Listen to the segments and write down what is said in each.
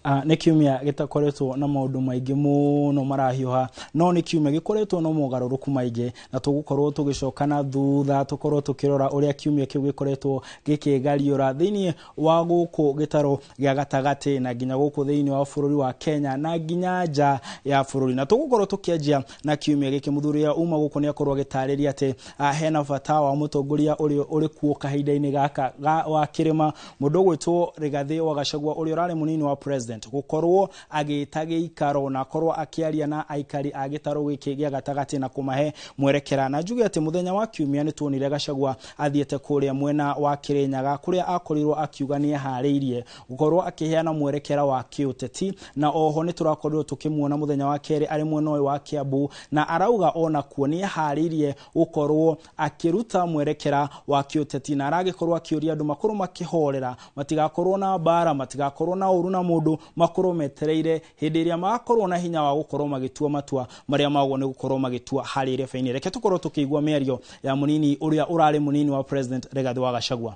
Nĩ kiumia gĩtakoretwo na maũndũ maingĩ mũno marahiũha, no nĩ kiumia gĩkoretwo na mogarũrũku maingĩ, na tũgũkorwo tũgĩcoka na thutha tũkorwo tũkĩrora ũrĩa kiumia kĩu gĩkoretwo gĩkĩgariũra thĩinĩ wa gũkũ gĩtarũ gĩa gatagatĩ na nginya gũkũ thĩinĩ wa bũrũri wa Kenya na nginya nja ya bũrũri. Na tũgũkorwo tũkĩanjia na kiumia gĩkĩ, mũthuri ũrĩa uma gũkũ nĩ akorwo agĩtarĩria atĩ hena bata wa mũtongoria ũrĩa ũrĩ kuo kahinda-inĩ gaka wa kĩrĩma, mũndũ ũgwĩtwo Rigathĩ wa Gachagua ũrĩa ũrarĩ mũnini wa president, gũkorwo agĩta gĩikaro na akorwo akĩaria na aikari a gĩtarũ gĩkĩ gĩa gatagatĩ na kũmahe mwerekera. Na njuge atĩ mũthenya wa kiumia nĩ tuonire Gachagua athiĩte kũrĩa mwena wa Kĩrĩnyaga kũrĩa akorirwo akiuga nĩ eharĩirie gũkorwo akĩheana mwerekera wa kĩũteti, na oho nĩ tũrakorirwo tũkĩmuona mũthenya wa kerĩ arĩ mwena ũyũ wa Kiambu na arauga ona kuo nĩ eharĩirie gũkorwo akĩruta mwerekera wa kĩũteti, na aragĩkorwo akĩũria andũ makorwo makĩhorera, matigakorwo na mbara, matigakorwo na ũru na mũndũ, makorwo metereire hĩndĩ ĩrĩa magakorwo na hinya wa gũkorwo magĩtua matua marĩa magwo nĩ gũkorwo magĩtua harĩ irebe-inĩ. Reke tũkorwo tũkĩigua mĩario ya mũnini ũrĩa ũrarĩ mũnini wa president Rigathĩ wa Gachagua.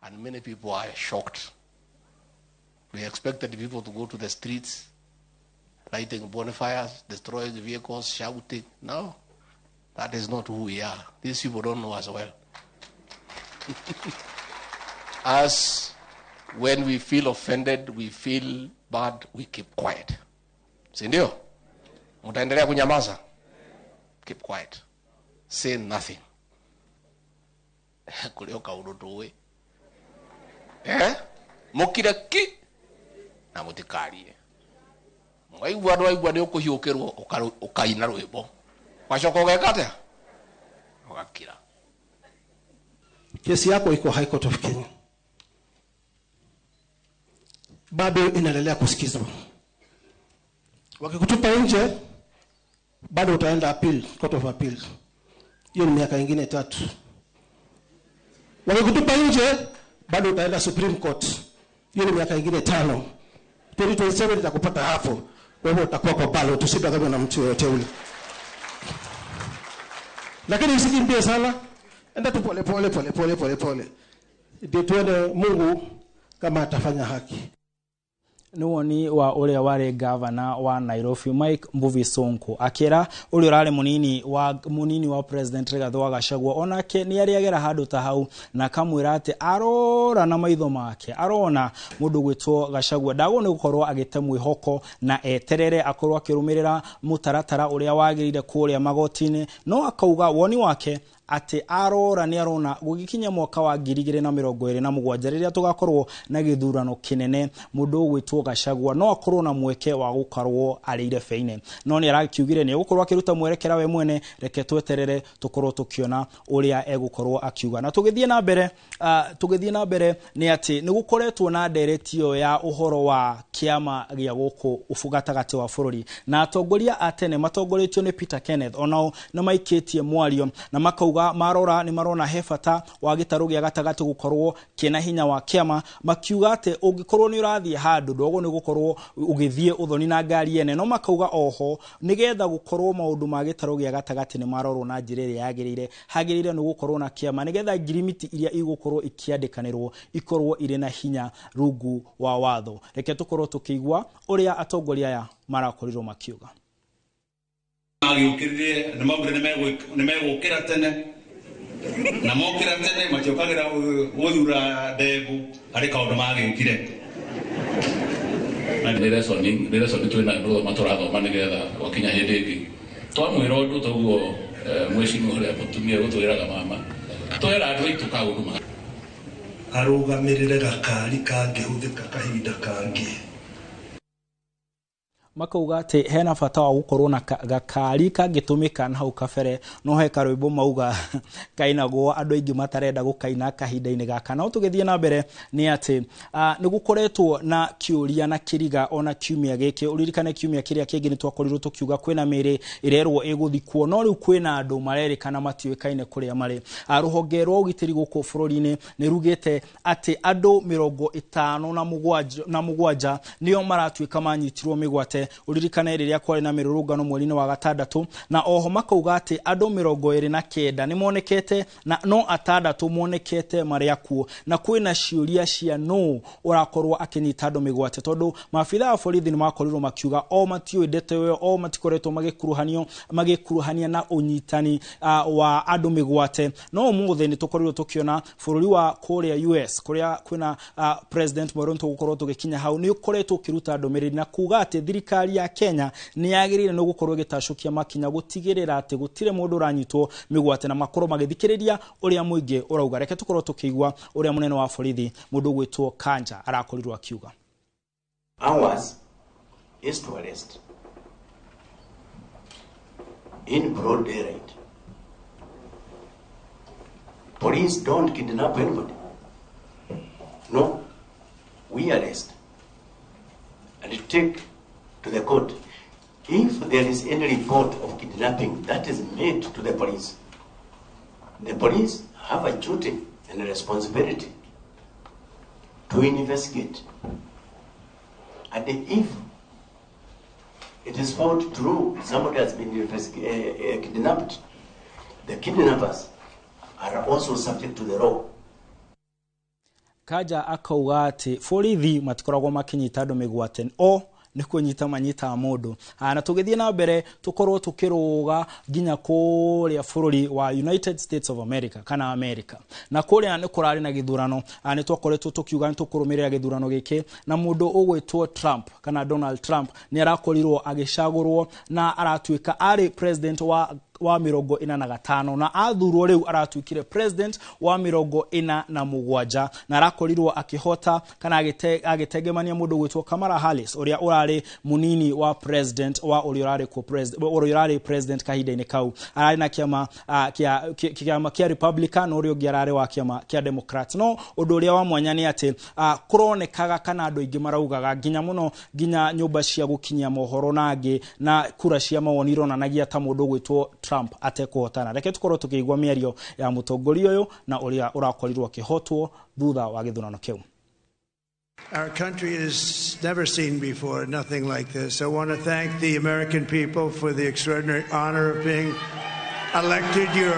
And many people are shocked. We expected people to go to the streets, lighting bonfires, destroying vehicles, shouting. No, that is not who we are. These people don't know us well. As when we feel offended, we feel bad, we keep quiet. Si ndio? Mtaendelea kunyamaza? Keep quiet. Say nothing. Kũrĩ o kaũndũ tũĩ. Eh? Mũkire ki na mũtikarie. Mwaigua andũ aigua nĩ ũkũhiũkĩrwo ũkaina rwĩmbo. Wacoka ũgeka atĩa? Ũgakira. Kesi yako iko High Court of Kenya, bado inaendelea kusikizwa. Wakikutupa nje, bado utaenda appeal, Court of Appeal. Hiyo ni miaka ingine 3. Wakikutupa nje, bado utaenda Supreme Court. Hiyo ni miaka ingine 5. 2027 itakupata hapo. Kwa hivyo utakuwa kwa ballot, usidanganywe na mtu yeyote ule. Lakini usikimbie sana. Enda tu pole pole pole pole pole pole. Ndio tuone Mungu kama atafanya haki. Nĩ woni wa ũrĩa warĩ gavana wa Nairobi Mike Mbuvi Sonko akĩra ũrĩa ũrarĩ mũnini wa president Rigathĩ wa Gachagua onake nĩ arĩagera handũ ta hau, na akamwĩra atĩ arora na maitho make arona mũndũ gwĩtwo Gachagua ndagwo nĩ gũkorwo agĩte mwĩhoko na eterere akorwo akĩrũmĩrĩra mũtaratara ũrĩa wagĩrĩire kũrĩa magoti-inĩ, no akauga woni wake atĩ arora nĩ arona gũgĩkinya mwaka wa 2027 rĩrĩa tũgakorwo na gĩthurano kĩnene mũndũ ũgwĩtwo Gachagua no akorwo na mweke wa gũkorwo arĩ irebe-inĩ, no nĩ arakiugire nĩ egũkorwo akĩruta mwerekera we mwene. Reke tweterere tũkorwo tũkĩona ũrĩa egũkorwo akiuga. Na tũgĩthiĩ na mbere nĩ atĩ nĩ gũkoretwo na ndereti ĩyo ya ũhoro wa kĩama gĩa gũkũ gatagatĩ wa bũrũri, na atongoria a tene matongoretio nĩ Peter Kenneth onao nĩ maikĩtie mwario na makauga marora nĩ marona he bata wa gĩtarũ gĩa gatagatĩ gũkorwo kĩna hinya wa kĩama, makiuga atĩ ũngĩkorwo nĩ ũrathiĩ handũ ndwagwo nĩ gũkorwo ũgĩthiĩ ũthoni na ngari ene, no makauga oho nĩgetha gũkorwo maũndũ ma gĩtarũ gĩa gatagatĩ nĩ marorwo na njĩra ĩrĩa yagĩrĩire, hagĩrĩire nĩ gũkorwo na kĩama nĩgetha ngirimiti iria igũkorwo ikĩandĩkanĩrwo ikorwo irĩ na hinya rungu wa watho. Reke tũkorwo tũkĩigua ũrĩa atongoria aya marakorirwo makiuga. Magĩũkĩrire nĩ maugire nĩ megũkĩra tene, na mokĩra tene matiũkagĩra gũthura ndengũ harĩ kaũndũ magĩkire. Na nĩ lesson twĩna andũ tũrathoma nĩgetha gwakinya hĩndĩ ĩngĩ twamwĩra ũndũ toguo, mwĩcimũ ũrĩa mũtumia gũtwĩraga mama twera andũ aitũ kaũndũ ma arũgamĩrĩre gakari kangĩhũthĩka kahinda kangĩ. Makauga atĩ hena bata wa gũkorwo na gakari kangĩtũmĩka na hau kabere, no he karwĩmbo mauga kainagwo andũ aingĩ matarenda gũkaina kahinda-inĩ gaka. No tũgĩthiĩ na mbere nĩ atĩ nĩ gũkoretwo na kĩũria na kĩriga ona kiumia gĩkĩ. Ũririkane kiumia kĩrĩa kĩngĩ nĩ twakorirwo tũkiuga kwĩna mĩĩrĩ ĩrerwo ĩgũthikwo, no rĩu kwĩna andũ marerĩkana matiũĩkaine kũrĩa marĩ. Rũhonge rwa ũgitĩri gũkũ bũrũri-inĩ nĩ rugĩte atĩ andũ mĩrongo ĩtano na mũgwanja nĩo maratuĩka manyitirwo mĩgwate mĩgwate. Ũririkane rĩrĩa kwarĩ na mĩrũrũngano mweri-inĩ wa gatandatũ, na oho makauga atĩ andũ 29 nĩ monekete na no 6 monekete marĩ akuũ, na kwĩna ciũria cia nũ ũrakorwo akĩnyita andũ mĩgwate, tondũ maabitha a borithi nĩ makorirwo makiuga o matiũĩ ndeto ĩyo, o matikoretwo magĩkuruhania na ũnyitani wa andũ mĩgwate. No ũmũthĩ nĩ tũkorirwo tũkĩona bũrũri wa kũrĩa US kũrĩa kwĩna president mwerũ, tũgũkorwo tũgĩkinya hau, nĩ ũkoretwo ũkĩruta ndũmĩrĩri na kuga atĩ thirikari ya Kenya nĩ yagĩrĩire nĩ gũkorwo ĩgĩtacũkia makinya gũtigĩrĩra atĩ gũtirĩ mũndũ ũranyitwo mĩgwate, na makorwo magĩthikĩrĩria ũrĩa mũingĩ ũrauga. Reke tũkorwo tũkĩigua ũrĩa mũnene wa borithi mũndũ ũgwĩtwo Kanja arakorirwo akiuga. Ours is to arrest in broad daylight. Police don't kidnap anybody. No, we arrest and take to the court. If there is any report of kidnapping that is made to the police have a duty and a responsibility to investigate. And if it is found true somebody has been kidnapped, the kidnappers are also subject to the law. Kanja akauga atĩ borithi matikoragwo makĩnyita andũ mĩgwate, o nĩ kũnyita manyitaga mũndũ. Na tũgĩthiĩ na mbere tũkorwo tũkĩrũga nginya kũrĩa bũrũri wa United States of America kana America, na kũrĩa nĩ kũrarĩ na gĩthurano. Nĩ twakoretwo tũkiuga nĩ tũkũrũmĩrĩra gĩthurano gĩkĩ, na mũndũ ũgwĩtwo Trump kana Donald Trump nĩ arakorirwo agĩcagũrwo na aratuĩka arĩ president wa 45, na athurwo rĩu aratuĩkire president wa 47, na arakorirwo akĩhota kana agĩtengemania mũndũ ũgwĩtwo Kamala Harris ũrĩa ũrarĩ mũnini wa president wa ũrĩa ũrarĩ president kahinda-inĩ kau. Ararĩ na kĩama kĩa Republican, ũrĩa ũngĩ ararĩ wa kĩama kĩa Democrat. No ũndũ ũrĩa wa mwanya nĩ atĩ kũronekaga kana andũ aingĩ maraugaga nginya mũno nginya nyũmba cia gũkinyia mohoro na angĩ na kura cia mawoni ironanagia ta mũndũ ũgwĩtwo Trump atekũhotana. Reke tũkorwo tũkĩigua mĩario ya mũtongoria ũyũ na ũrĩa ũrakorirwo akĩhotwo thutha wa gĩthurano kĩu. Our country has never seen before nothing like this. I want to thank the American people for the extraordinary honor of being elected your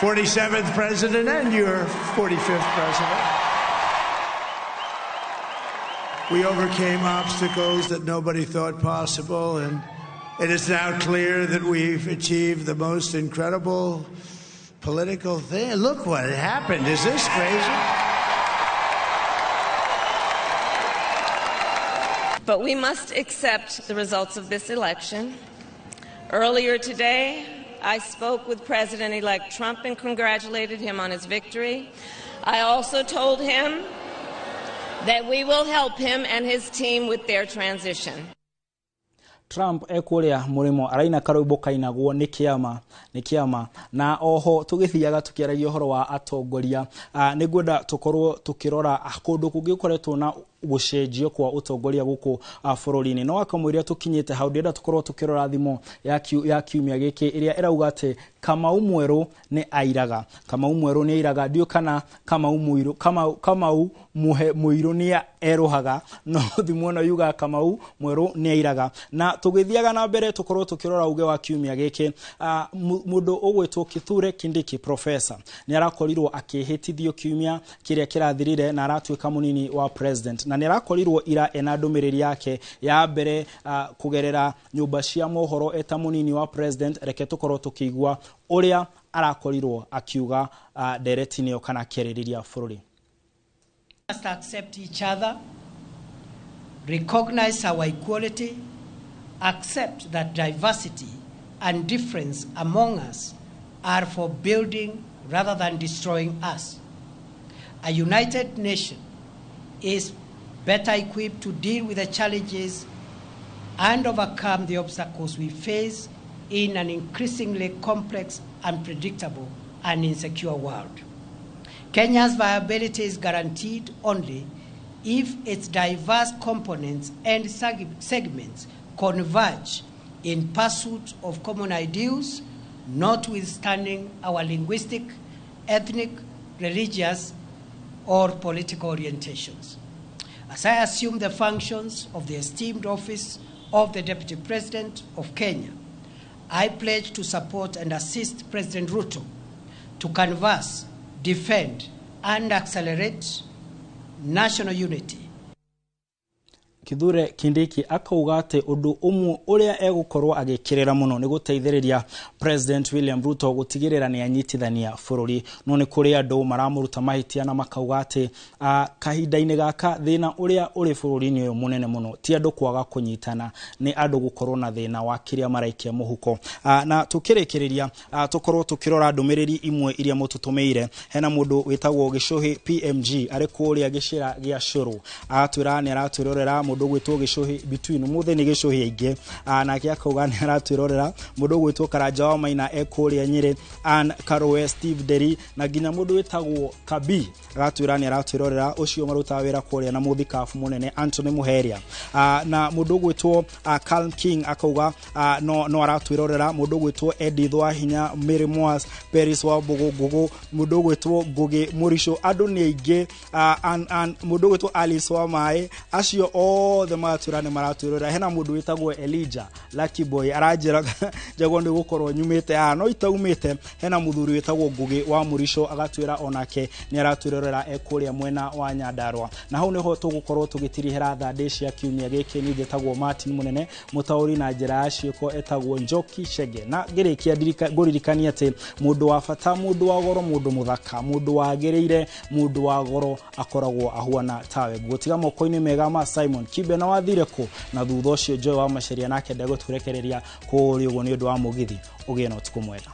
47th president and your 45th president. We overcame obstacles that nobody thought possible, and it is now clear that we've achieved the most incredible political thing. Look what happened. Is this crazy? But we must accept the results of this election. Earlier today, I spoke with President-elect Trump and congratulated him on his victory. I also told him that we will help him and his team with their transition. Trump ekuria murimo araina karwimbo kainagwo nĩ kĩama na oho tũgĩthiaga tũkĩaragia ũhoro wa atongoria. Nĩ ngwenda tũkorwo tũkĩrora kũndũ kũngĩ gũkoretwo na gũcenjio kwa ũtongoria gũkũ bũrũri-inĩ. No akamwĩra tũkinyĩte hau, ndĩrenda tũkorwo tũkĩrora thimo ya kiumia gĩkĩ ĩrĩa ĩrauga atĩ Kamau Mwerũ nĩ airaga. Kamau Mwerũ nĩ airaga, ndiũ kana Kamau Mũirũ, Kamau Mũirũ nĩ erũhaga, no thimo ĩno yugaga Kamau Mwerũ nĩ airaga. Na tũgĩthiaga na mbere tũkorwo tũkĩrora uge wa kiumia gĩkĩ, mũndũ ũgwĩtwo Kithure Kindiki professor nĩ arakorirwo akĩhĩtithio kiumia kĩrĩa kĩrathirire na aratuĩka mũnini wa president, na nĩ arakorirwo ira ena ndũmĩrĩri yake ya mbere kũgerera nyũmba cia mohoro eta mũnini wa president. Reke tũkorwo tũkĩigua ũrĩa arakorirwo akiuga ndereti-inĩ ĩyo kana akĩarĩrĩria bũrũri. Must accept each other, recognize our equality, accept that diversity and difference among us are for building rather than destroying us. A united nation is better equipped to deal with the challenges and overcome the obstacles we face in an increasingly complex, unpredictable, and insecure world. Kenya's viability is guaranteed only if its diverse components and segments converge in pursuit of common ideals, notwithstanding our linguistic, ethnic, religious, or political orientations. As I assume the functions of the esteemed office of the Deputy President of Kenya, I pledge to support and assist President Ruto to canvass, defend, and accelerate national unity. Kithure Kindiki akauga atĩ ũndũ ũmwe ũrĩa egũkorwo agĩkĩrĩra mũno nĩ gũteithĩrĩria President William Ruto gũtigĩrĩra nĩ anyitithania bũrũri. No nĩ kũrĩ andũ maramũruta mahĩtia na makauga atĩ kahinda-inĩ gaka thĩna ũrĩa ũrĩ bũrũri-inĩ ũyũ mũnene mũno ti andũ kwaga kũnyitana, nĩ andũ gũkorwo na thĩna wa kĩrĩa maraikia mũhuko. Na tũkĩrĩkĩrĩria tũkorwo tũkĩrora ndũmĩrĩri imwe iria mũtũtũmĩire. Hena mũndũ wĩtagwo Gĩcũhĩ PMG arĩ kũrĩa gĩcĩra gĩa Cũrũ, agatwĩra nĩ aratwĩrorera. Mũndũ ũgwĩtwo Gĩcũhĩ between ũmũthĩ nĩ Gĩcũhĩ aingĩ, nake akauga nĩ aratwĩrorera. Mũndũ ũgwĩtwo Karanja wa Maina e kũrĩa Nyĩrĩ, Ann Karũe, Steve Nderi, na nginya mũndũ wĩtagwo Kabi agatwĩra nĩ aratwĩrorera, ũcio marutaga wĩra kũrĩa na mũthikabu mũnene Anthony Muheria. Na mũndũ ũgwĩtwo Calm King akauga no aratwĩrorera. Mũndũ ũgwĩtwo Edith Wahinya, Mary Moas, Paris wa Mbũgũ, mũndũ ũgwĩtwo Ngũgĩ Mũrico, andũ nĩ aingĩ, mũndũ ũgwĩtwo Alice wa Maĩ, acio othe magatwĩra nĩ maratwĩrorera. Hena mũndũ wĩtagwo Elijah Lucky Boy aranjĩra njagwo nĩ gũkorwo nyumĩte haha no itaumĩte. Hena mũthuri wĩtagwo Ngũgĩ wa Mũrico agatwĩra onake nĩ aratwĩrorera e kũrĩa mwena wa Nyandarua. Na hau nĩho tũgũkorwo tũgĩtirihĩra thandĩ cia kiumia gĩkĩ. Niĩ njĩtagwo Martin Mũnene, mũtaũri na njĩra ya ciĩko etagwo Njoki Chege. Na ngĩrĩkia ngũririkania atĩ mũndũ wa bata, mũndũ wa goro, mũndũ mũthaka, mũndũ wagĩrĩire, mũndũ wa goro akoragwo ahuana tawe. Ngũtiga moko-inĩ mega ma Simon Kibe na wathire kũ, na thutha ũcio Joy wa Macharia nake ndegũtũrekereria kũrĩa ũguo nĩ ũndũ wa mũgithi. Ũgĩe na ũtukũ mwega.